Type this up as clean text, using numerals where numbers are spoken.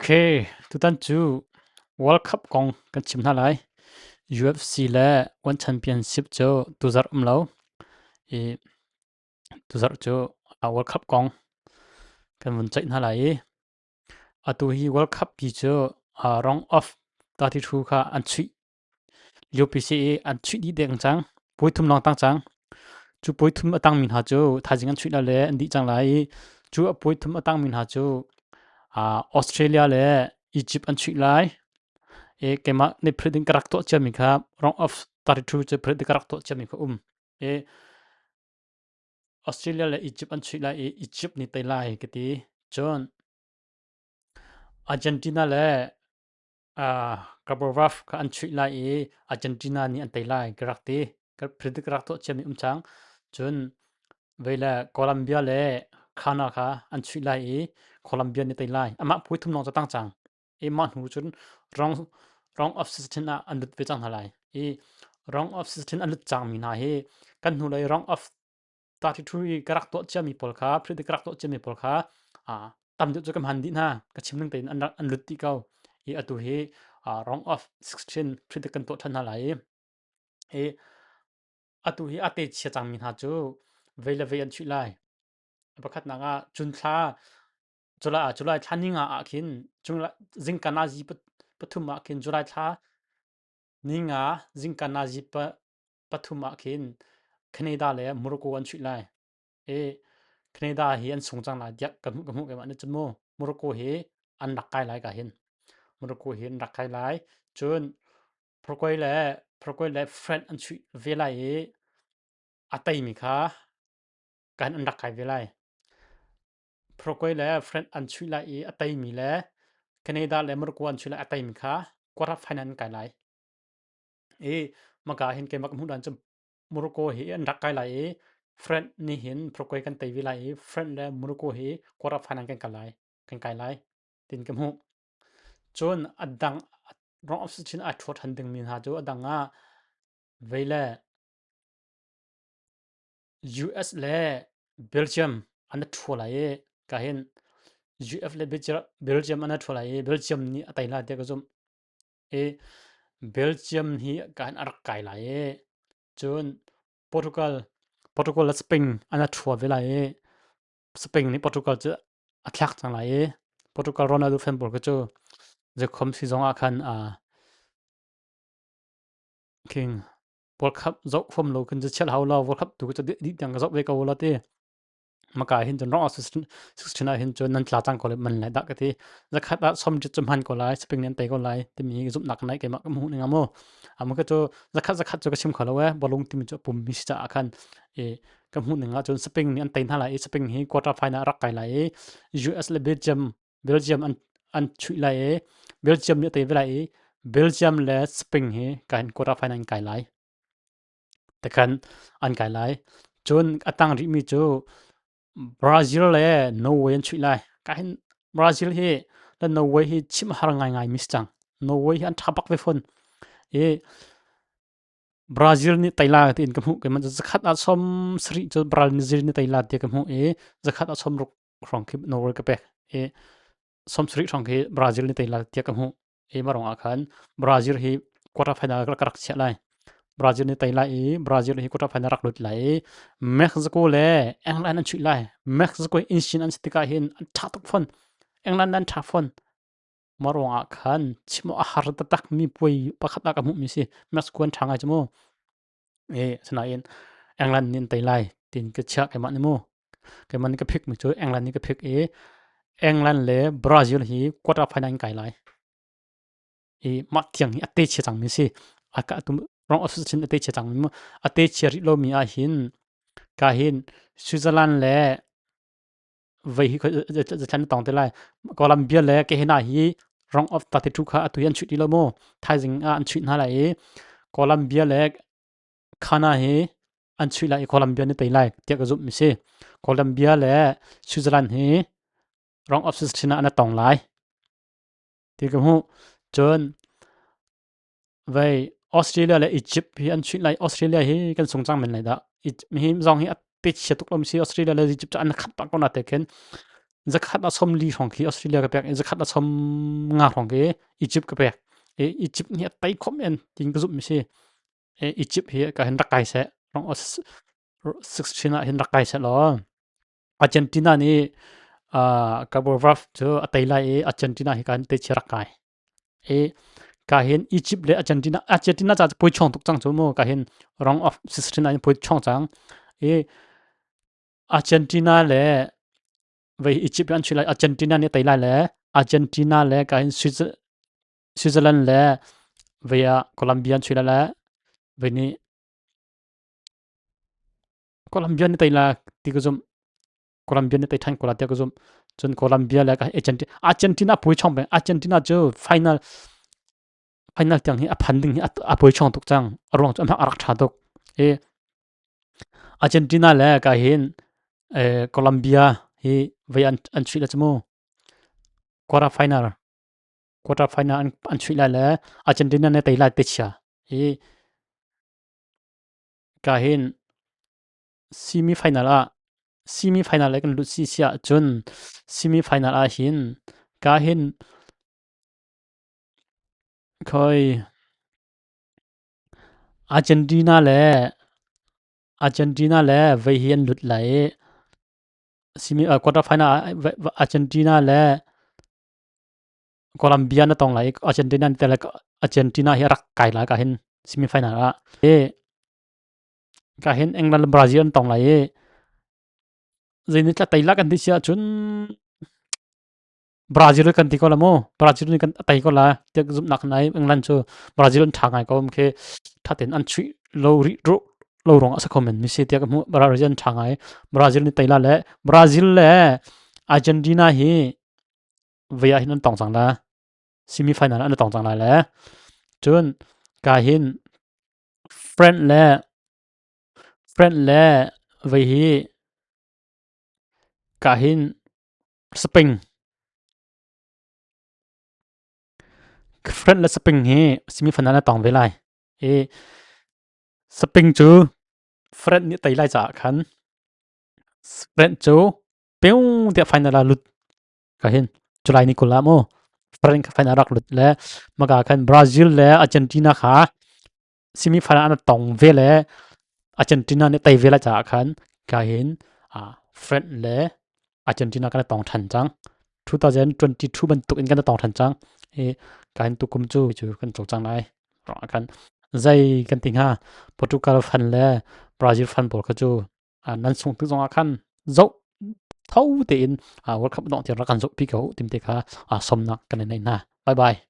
Okay, tutan cu World Cup kong kan chim hna lai. UFC le One Championship cu tuzarh um lo. I tuzarh cu World Cup kong kan vun ceih hna lai i atu hi World Cup pi cu round of 32 kha an chuih UPC i an chuih dih deng cang. Puai thum lawng tang cang. Cu puai thum a tangmi hna cu thaizing an chuih lai le an dih cang lai i cu a puai thum a tangmi hna cu Australia le Egypt an chuih lai. I keimah nih predict ka rak tuah ciami kha round of 32 cu predict ka rak tuah ciami kha um. I Australia le Egypt an chuih lai i Egypt nih tei lai ka ti. Cun Argentina le Kabarov kha an chuih lai i Argentina nih an tei lai ka rak ti. Ka predict ka rak tuah ciami um cang. Cun vei le Colombia le Ghana kha an chuih lai i Colombia nih tei lai. Amah phu thum lawng cu tang cang. I mah hnu cun wrong wrong of 16 ah an lut ve cang hna lai. I wrong of 16 an lut cangmi hna hi kan hnulei wrong of 32 i ka rak tuah ciami pawl kha predict ka rak tuah ciami pawl kha tam deuh cu ka hman dih hna ka chim ning tein an rak an lut dih ko i atu hi wrong of 16 predict kan tuah ṭhan hna lai i atu hi a te chia cangmi hna cu vei le vei an chuih lai pakhatnak ah cun thla July ah July thla ninga ah khin zingka nazi pathum ah khin July thla ninga zingka nazi pathum ah khin Canada le Morocco an chuih lai. I Canada hi an sung cang lai tiah ka hmuh ka hmuh keimah nih cun mu Morocco hi an rak kai lai ka hin. Morocco hi an rak kai lai. Cun Paraguay le Paraguay le French an chuih ve lai i a teimi kha kan an rak kai ve lai. Paraguay le French an chuih lai i a teimi le Canada le Morocco an chuih lai a teimi kha quarter final an kai lai. I maka hin keimah ka hmuh dan cu Morocco hi an rak kai lai i French nih hin Paraguay kan tei ve lai i French le Morocco hi quarter final kan kal lai kan kai lai tin ka hmuh. Cun a dang wrong of chin a ṭhuat han dingmi hna cu a dang ah vei le US le Belgium an i ṭhua lai i ka hin US le Belgium an i ṭhua lai i Belgium nih a tei lai tiah ka zumh. I Belgium hi ka hin a rak kai lai i cun Portugal Portugal le Spain an i ṭhua ve lai i Spain nih Portugal cu a thlak cang lai i Portugal Ronaldo fan pawl kha cu zeikhom si zong ah khan king World Cup zoh huam lo khin cu chial hau lo World Cup tu cu dih tiang ka zoh ve ko la ti maka hin cun wrong 16 ah hin cun nan tla cang ko le man lai dah ka ti zakhat ah som cu hman ko lai spring nan tei ko lai timi zumhnak nai keimah ka hmuh ning amu amu ka cu zakhat zakhat cu ka chim kho lo e bolung timi cu pum mi si ca ah khan e ka hmuh ning ah cun spring nih an tei hna lai i spring hi quarter final rak kai lai i US le Belgium Belgium an an chuih lai i Belgium nih a tei ve lai i Belgium le Spain hi kan quarter final an kai lai. Tekhan an kai lai. Cun a tang rihmi cu Brazil le Norway an chuih lai. Ka hin Brazil hi le Norway hi chim har ngaingai mi si cang. Norway hi an ṭha bak ve fawn. I Brazil nih tei lai tiin ka hmuh. Keimah cu zakhat ah som sarih cu Brazil nih tei lai ti ka hmuh i zakhat ah som ruk hrawng khi Norway ka pek i 70 hrawng khi Brazil nih tei lai tiah ka hmuh i mah ruangah khan Brazil hi quarter final ka rak chiah lai Brazil nih tei lai i Brazil hi quarter final rak lut lai i Mexico le England an chuih lai Mexico in an si tikah hin an ṭha tuk fawn England an ṭha fawn mah ruangah khan chim a har taktak mi puai pakhat ah ka hmuh mi si Mexico an ṭha ngai cu mu E asinain England nih an tei lai tiin ka chiah keimah nih mu. Keimah nih ka phik mi cu England nih ka phik i England le Brazil hi quarter final in kai lai. I mah tiang hi a te chia cangmi si. A ka tum wrong of chin a te chia cangmi mu. A te chia rih lomi ah hin ka hin Switzerland le vei hi zatlan tong te lai Colombia le Kehena hi wrong of 32 kha atu hi an chuih ti lo mu thaizing ah an chuih hna lai i Colombia le Ghana hi an chuih lai i Colombia nih tei lai tiah ka zumh mi si Colombia le Switzerland hi wrong of 16 ah an tong lai ti ka hmuh cun Vei Australia le Egypt hi an chuih lai. Australia hi kan sung cang men lai dah. Hi zong hi a te chia tuk lo si Australia le Egypt cu an khat pah ko na te khin. Zakhat a 40 hrawng khi Australia ka pek i zakhat a 50 hrawng khi Egypt ka pek. I Egypt nih a tei khom en tin ka zumh mi si. I Egypt hi ka hin rak kai seh. Rong 16 ah hin rak kai seh law Argentina nih uh, Cabo Verde cu a tei lai i Argentina hi ka hin te chia rak kai. I ka hin Egypt le Argentina Argentina ca pui chong tuk cang cu mu ka hin round of 16 ah hin pui chong cang. I Argentina le vei Egypt an chui lai Argentina nih tei lai le Argentina le ka hin Switzerland le vei ah Colombia an chui lai le vei nih Colombia nih tei la ti ka zumh. Colombia nih tei ṭhan ko la tiah ka zumh. Cun Colombia le ka Argentina Argentina pui chong peng Argentina cu final final tiang hi a phan ding hi a pui chong tuk cang. A ruang cu a rak ṭha tuk. I Argentina le ka hin eh, Colombia hi vei an an chuih la cu mu. Quarter final quarter final an an chuih lai le Argentina nih tei lai te chia. I ka hin semi final ah semi final le kan lut si si ahcun semi final ah hin ka hin khoi Argentina le Argentina le vei hi an lut lai i semi quarter final ah Argentina le Colombia na tong lai i Argentina nih Argentina hi a rak kai lai ka hin semi final ah. I ka hin England le Brazil an tong lai i zei nih tla tei la kan ti si ahcun Brazil kan ti ko la mu Brazil nih kan tei ko la tiah zumhnak nai England cu Brazil an ṭha ngai ko khi ṭha tein an chuih lo rih lo rong a sa kho men mi si tiah ka hmuh Brazil an ṭha ngai Brazil nih tei la le Brazil le Argentina hi vei ah hin an tong cang la semi final an tong cang lai le cun ka hin Friend le friend le vei hi ka hin Spring Friend le Spring hi semi final an tong ve lai i Spring cu friend nih tei lai caah khan Friend cu piu tiah final ah lut ka hin July ni 20 ah mu Frank final rak lut le maka khan Brazil le Argentina kha semi final an tong ve le Argentina nih tei ve la caah khan ka hin Frank le Argentina kan tong than cang 2022 bantuk in kan tong than cang i ka hin tukum cu cu kan cawlcang cang lai kan zei kan ti hnga Portugal fan le Brazil fan pawl kha cu nan sung tik zongah khan zoh tho tein World Cup dongh tiang rak kan zoh pi ko tim te kha somnak kan nei hna. Bye bye.